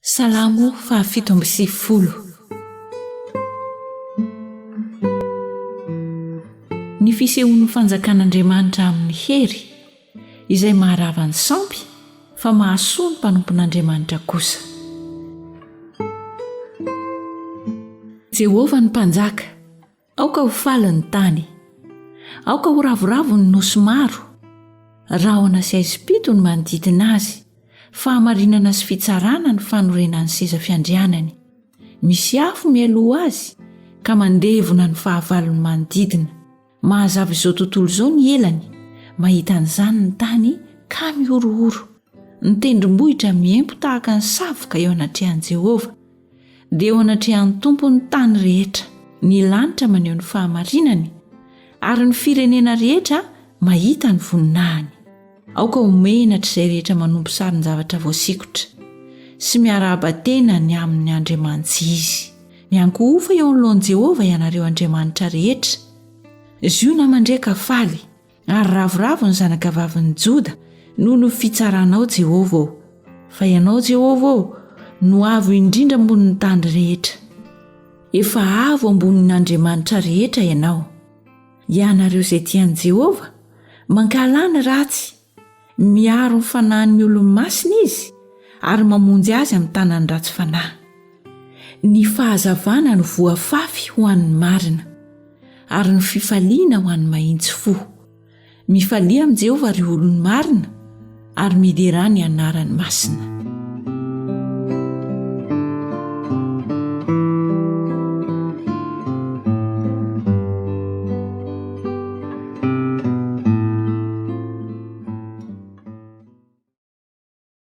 Salamo faha-97. Ny fisehoan'ny fanjakan'Andriamanitra amin'ny hery, izay maharava ny sampy fa mahasoa ny mpanompon'Andriamanitra kosa. Jehovah no Mpanjaka, Aoka ho faly ny tany. Aoka ho ravoravo ny nosy maro. Rahona sy haizim-pito no manodidina azy. Fahamarinana sy fitsarana ny fanorenan'ny seza fiandrianany. Misy afo mialoha azy ka mandevona ny fahavalony manodidina. Mahazava izao tontolo izao ny elany, mahita an'izany ny tany ka mihorohoro. Ny tendrombohitra miempo tahaka ny savoka eo anatrehan'i Jehovah, dia eo anatrehan'ny Tompo ny tany rehetra. Ny lanitra maneho ny fahamarinany, ary ny firenena rehetra mahita ny voninahiny. Aoka ho menatra izay rehetra manompo sarin-javatra voasikotra, sy miarahaba tena ny amin'ny andriamani-tsy izy. Miankohofa eo anoloan'i Jehovah ianareo andriamanitra rehetra. Ziona mandre ka faly, ary ravoravo ny zanakavavin'i Joda noho ny fitsaranao, Jehovah ô. Fa ianao, Jehovah ô, no avo indrindra ambonin'ny tany rehetra. Efa avo ambonin'ny andriamanitra rehetra ianao. Ianareo izay tia an'i Jehovah, mankahala ny ratsy. Miaro ny fanahin'ny olony masina izy ary mamonjy azy amin'ny tanan'ny ratsy fanahy. Ny fahazavana no voafafy ho an'ny marina, ary ny fifaliana ho an'ny mahitsy fo. Mifalia amin'i Jehovah, ry olony marina, ary miderà ny anarany masina.